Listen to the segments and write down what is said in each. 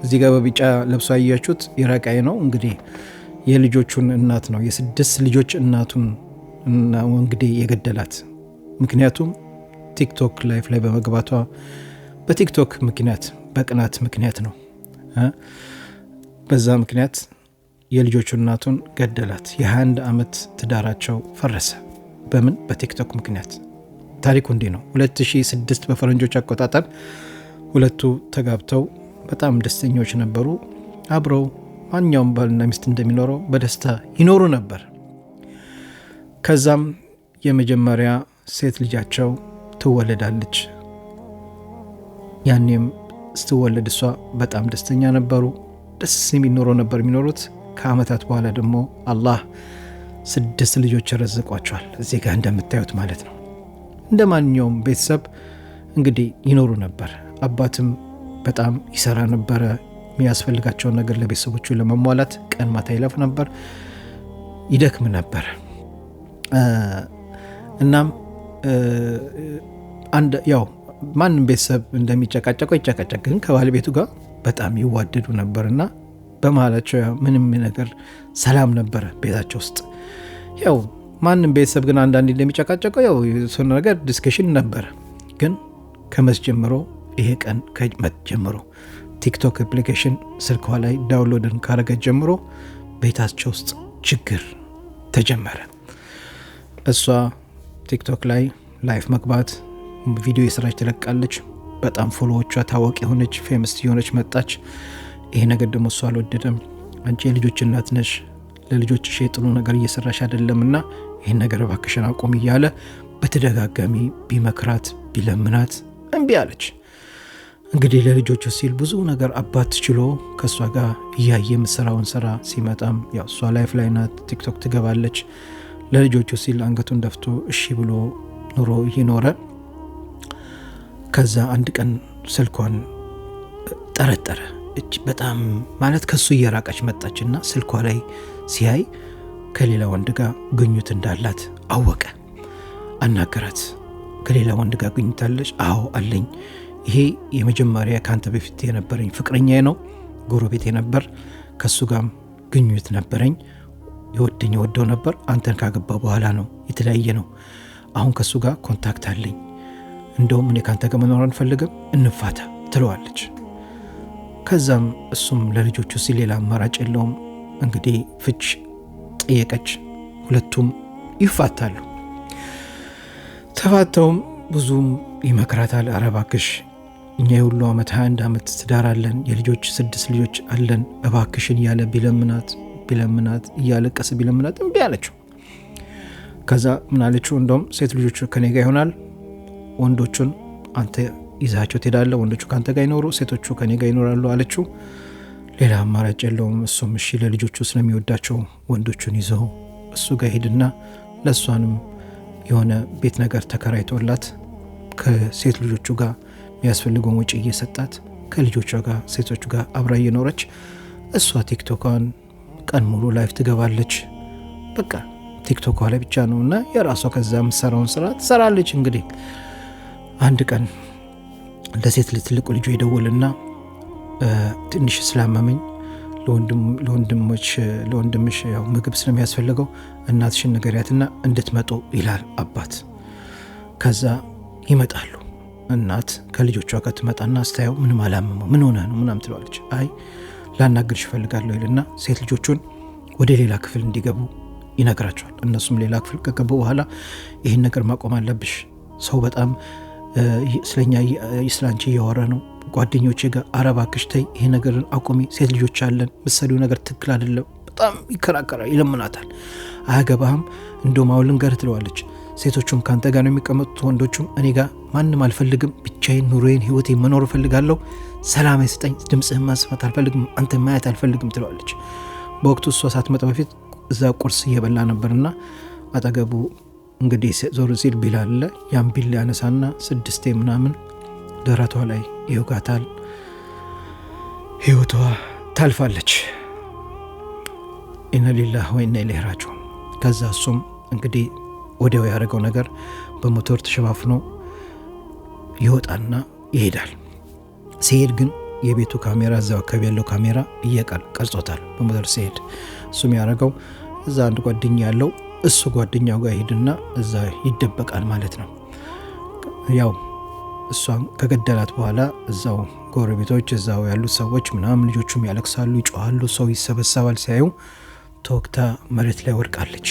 እዚህ ጋር በቢጫ ለብሶ ያያችሁት ኢራቃዊ ነው። እንግዲህ የልጆቹን እናት ነው፣ የ6 ልጆች እናቱን እንግዲህ የገደላት። ምክንያቱም ቲክቶክ live ላይ በመግባቷ በቲክቶክ ምክንያት በቅናት ምክንያት ነው። በዛ ምክንያት የልጆቹ እናቱን ገደላት። የ21 ዓመት ትዳራቸው ፈረሰ። በምን? በቲክቶክ ምክንያት። ታሪኩ እንዲህ ነው። 2006 በፈረንጆች አቆጣጠር ሁለቱ ተጋብተው በጣም ደስተኞች ነበሩ። አብረው ማንኛውም ባልና ሚስት እንደሚኖረው በደስታ ይኖሩ ነበር። ከዛም የመጀመሪያ ሴት ልጃቸው ትወለዳለች። ያኔም ስትወለድ እሷ በጣም ደስተኛ ነበሩ። ደስ የሚል ኑሮ ነበር የሚኖሩት። ከአመታት በኋላ ደግሞ አላህ 6 ልጆች ረዝቋቸዋል። እዚህ ጋር እንደምታዩት ማለት ነው። እንደ ማንኛውም ቤተሰብ እንግዲህ ይኖሩ ነበር። አባትም በጣም ይሰራ ነበረ። የሚያስፈልጋቸውን ነገር ለቤተሰቦቹ ለመሟላት ቀን ማታ ይለፍ ነበር፣ ይደክም ነበር። እናም አንድ ያው ማንም ቤተሰብ እንደሚጨቃጨቀው ይጨቃጨቅ፣ ግን ከባለቤቱ ጋር በጣም ይዋደዱ ነበርና በመሃላቸው ምንም ነገር ሰላም ነበረ ቤታቸው ውስጥ። ያው ማንም ቤተሰብ ግን አንዳንዴ እንደሚጨቃጨቀው ያው የሆነ ነገር discussion ነበረ። ግን ከመቼ ጀምሮ ይሄ ቀን ከመቼ ጀምሮ ቲክቶክ application ስልኳ ላይ download ን ካረገች ጀምሮ ቤታቸው ውስጥ ችግር ተጀመረ። እሷ ቲክቶክ ላይ live መግባት ቪዲዮ የሰራች ትለቃለች። በጣም follower ዎቿ ታዋቂ የሆነች famous የሆነች መጣች። ይሄ ነገር ደግሞ እሷ አልወደደም። አንቺ የልጆች እናት ነሽ፣ ለልጆችሽ የጥሩ ነገር እየሰራሽ አይደለምና ይሄን ነገር እባክሽን አቁም እያለ በተደጋጋሚ ቢመክራት ቢለምናት እምቢ አለች። እንግዲህ ለልጆቹ ሲል ብዙ ነገር አባት ችሎ ከሷ ጋር እያየ የምትሰራውን ስራ ሲመጣም ያው እሷ live ላይ ናት፣ ቲክቶክ ትገባለች። ለልጆቹ ሲል አንገቱን ደፍቶ እሺ ብሎ ኑሮ እየኖረ ከዛ አንድ ቀን ስልኳን ጠረጠረ። እጅ በጣም ማለት ከሱ እየራቀች መጣችና ስልኳ ላይ ሲያይ ከሌላ ወንድ ጋር ግንኙነት እንዳላት አወቀ። አናገራት። ከሌላ ወንድ ጋር ግንኙነት አለሽ? አዎ አለኝ። ይሄ የመጀመሪያ ካንተ በፊት የነበረኝ ፍቅረኛዬ ነው፣ ጎረቤቴ ነበር፣ ከሱ ጋርም ግንኙነት ነበረኝ፣ ይወደኝ ወደው ነበር። አንተን ካገባ በኋላ ነው የተለያየ ነው። አሁን ከሱ ጋር contact አለኝ። እንደውም እኔ ካንተ ጋር መኖር አንፈልግም፣ እንፋታ ትለዋለች። ከዛም እሱም ለልጆቹ ሲል ሌላ አማራጭ የለውም። እንግዲህ ፍች ጠየቀች። ሁለቱም ይፋታሉ። ተፋተውም ብዙም ይመክራታል። ኧረ እባክሽ እኛ የሁሉ ዓመት 21 ዓመት ትዳር አለን፣ የልጆች 6 ልጆች አለን፣ እባክሽን እያለ ቢለምናት ቢለምናት እያለቀሰ ቢለምናት እምቢ አለችው። ከዛ ምን አለችው? እንደውም ሴት ልጆቹ ከኔ ጋር ይሆናል፣ ወንዶቹን አንተ ይዛቸው ትሄዳለህ፣ ወንዶቹ ካንተ ጋር ይኖሩ፣ ሴቶቹ ከኔ ጋር ይኖራሉ አለችው። ሌላ አማራጭ የለውም። እሱም እሺ ለልጆቹ ስለሚወዳቸው ወንዶቹን ይዘው እሱ ጋር ሄድና ለእሷንም የሆነ ቤት ነገር ተከራይቶላት ከሴት ልጆቹ ጋር የሚያስፈልገውን ወጪ እየሰጣት ከልጆቿ ጋር ሴቶቹ ጋር አብራ እየኖረች እሷ ቲክቶኳን ቀን ሙሉ live ትገባለች። በቃ ቲክቶኳ ላይ ብቻ ነውና የራሷ ከዛ የምትሰራውን ስራ ትሰራለች። እንግዲህ አንድ ቀን ለሴት ትልቁ ልጁ ይደውልና ትንሽ ስላመመኝ ለወንድምሽ ያው ምግብ ስለሚያስፈልገው እናትሽን ንገሪያትና እንድትመጡ ይላል አባት። ከዛ ይመጣሉ። እናት ከልጆቿ ጋር ትመጣና ስታየው ምንም አላመመው፣ ምን ሆነህ ነው ምናምን ትለዋለች። አይ ላናግርሽ እፈልጋለሁ ይልና ሴት ልጆቹን ወደ ሌላ ክፍል እንዲገቡ ይነግራቸዋል። እነሱም ሌላ ክፍል ከገቡ በኋላ ይሄን ነገር ማቆም አለብሽ፣ ሰው በጣም ስለኛ ስላንቺ እያወራ ነው፣ ጓደኞቼ ጋር ኧረ እባክሽ ተይ፣ ይሄ ነገርን አቁሚ፣ ሴት ልጆች አለን፣ ምትሰሪው ነገር ትክክል አይደለም። በጣም ይከራከራል፣ ይለምናታል። አያገባህም፣ እንደውም አሁን ልንገርህ ትለዋለች። ሴቶቹም ካንተ ጋር ነው የሚቀመጡት፣ ወንዶቹም እኔ ጋር ማንም አልፈልግም፣ ብቻዬን ኑሮዬን ህይወቴን መኖር እፈልጋለሁ፣ ሰላም ይስጠኝ፣ ድምጽህን መስማት አልፈልግም፣ አንተ ማየት አልፈልግም ትለዋለች። በወቅቱ እሷ ሳትመጣ በፊት እዛ ቁርስ እየበላ ነበርና አጠገቡ እንግዲህ ዞር ሲል ቢላ አለ። ያን ቢላ ያነሳና 6 ምናምን ደረቷ ላይ ይወጋታል። ህይወቷ ታልፋለች። ኢና ሊላሂ ወኢና ኢለይሂ ራጂዑን። ከዛ እሱም እንግዲህ ወዲያው ያደረገው ነገር በሞተር ተሸፋፍኖ ይወጣና ይሄዳል። ሲሄድ ግን የቤቱ ካሜራ እዛው አካባቢ ያለው ካሜራ እየቀርጾታል በሞተር ሲሄድ። እሱም ያደረገው እዛ አንድ ጓደኛ ያለው እሱ ጓደኛው ጋር ይሄድና እዛ ይደበቃል ማለት ነው። ያው እሷን ከገደላት በኋላ እዛው ጎረቤቶች እዛው ያሉት ሰዎች ምናምን ልጆቹም ያለቅሳሉ፣ ይጮሃሉ፣ ሰው ይሰበሰባል። ሲያዩ ተወግታ መሬት ላይ ወድቃለች።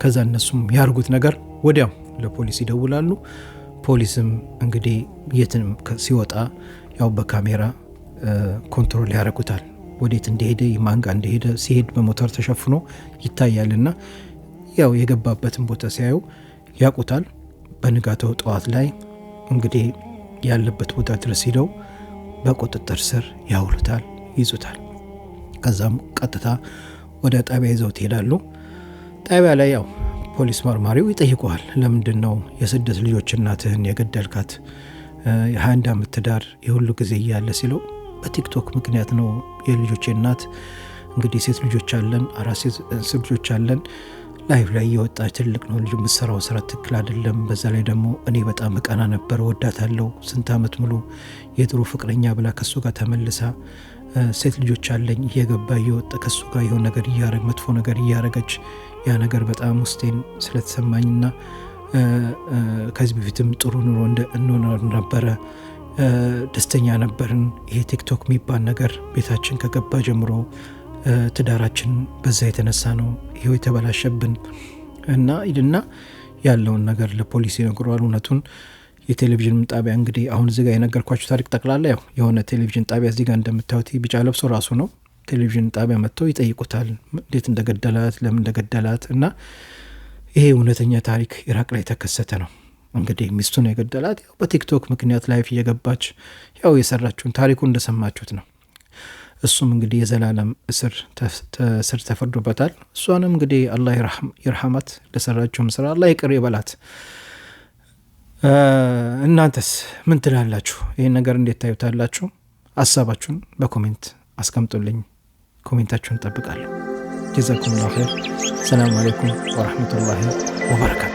ከዛ እነሱም ያርጉት ነገር ወዲያው ለፖሊስ ይደውላሉ። ፖሊስም እንግዲህ የትም ሲወጣ ያው በካሜራ control ያደርጉታል። ወዴት እንደሄደ ማን ጋር እንደሄደ ሲሄድ በሞተር ተሸፍኖ ይታያልና ያው የገባበትን ቦታ ሲያዩ ያውቁታል። በንጋታው ጠዋት ላይ እንግዲህ ያለበት ቦታ ድረስ ሄደው በቁጥጥር ስር ያውሉታል፣ ይዙታል። ከዛም ቀጥታ ወደ ጣቢያ ይዘውት ይሄዳሉ። ጣቢያ ላይ ያው ፖሊስ መርማሪው ይጠይቀዋል። ለምንድን ነው የስድስት ልጆች እናትህን የገደልካት? የ21 ዓመት ትዳር የሁሉ ጊዜ እያለ ሲለው በቲክቶክ ምክንያት ነው የልጆቼ እናት እንግዲህ ሴት ልጆች አለን፣ 4 ሴት ልጆች አለን፣ live ላይ እየወጣች ትልቅ ነው ልጁ የምትሰራው ስራ ትክክል አይደለም። በዛ ላይ ደግሞ እኔ በጣም እቀና ነበር፣ ወዳታለሁ። ስንት ዓመት ሙሉ የጥሩ ፍቅረኛ ብላ ከሱ ጋር ተመልሳ ሴት ልጆች አለኝ እየገባ እየወጣ ከሱ ጋር የሆነ ነገር እያረግ መጥፎ ነገር እያረገች ያ ነገር በጣም ውስጤን ስለተሰማኝና ከዚህ በፊትም ጥሩ ኑሮ እንኖር ነበረ፣ ደስተኛ ነበርን። ይሄ ቲክቶክ የሚባል ነገር ቤታችን ከገባ ጀምሮ ትዳራችን በዛ የተነሳ ነው ይሄው የተበላሸብን እና ይልና ያለውን ነገር ለፖሊስ ይነግረዋል እውነቱን። የቴሌቪዥን ጣቢያ እንግዲህ አሁን እዚህ ጋር የነገርኳችሁ ታሪክ ጠቅላላ ያው የሆነ ቴሌቪዥን ጣቢያ እዚህ ጋር እንደምታዩት ቢጫ ለብሶ ራሱ ነው። ቴሌቪዥን ጣቢያ መጥተው ይጠይቁታል እንዴት እንደገደላት ለምን እንደገደላት እና ይሄ እውነተኛ ታሪክ ኢራቅ ላይ የተከሰተ ነው። እንግዲህ ሚስቱን የገደላት ያው በቲክቶክ ምክንያት live እየገባች ያው የሰራችውን ታሪኩን እንደሰማችሁት ነው። እሱም እንግዲህ የዘላለም እስር ተፈርዶበታል። እሷንም እንግዲህ አላህ ይርሐማት፣ ለሰራችውም ስራ አላህ ይቅር ይበላት። እናንተስ ምን ትላላችሁ? ይሄን ነገር እንዴት ታዩታላችሁ? ሀሳባችሁን በ comment አስቀምጡልኝ። comment ኣችሁን እጠብቃለሁ። ጀዛኩሙላሁ ኸይር። ሰላም አለይኩም ወራህመቱላሂ ወበረካቱ።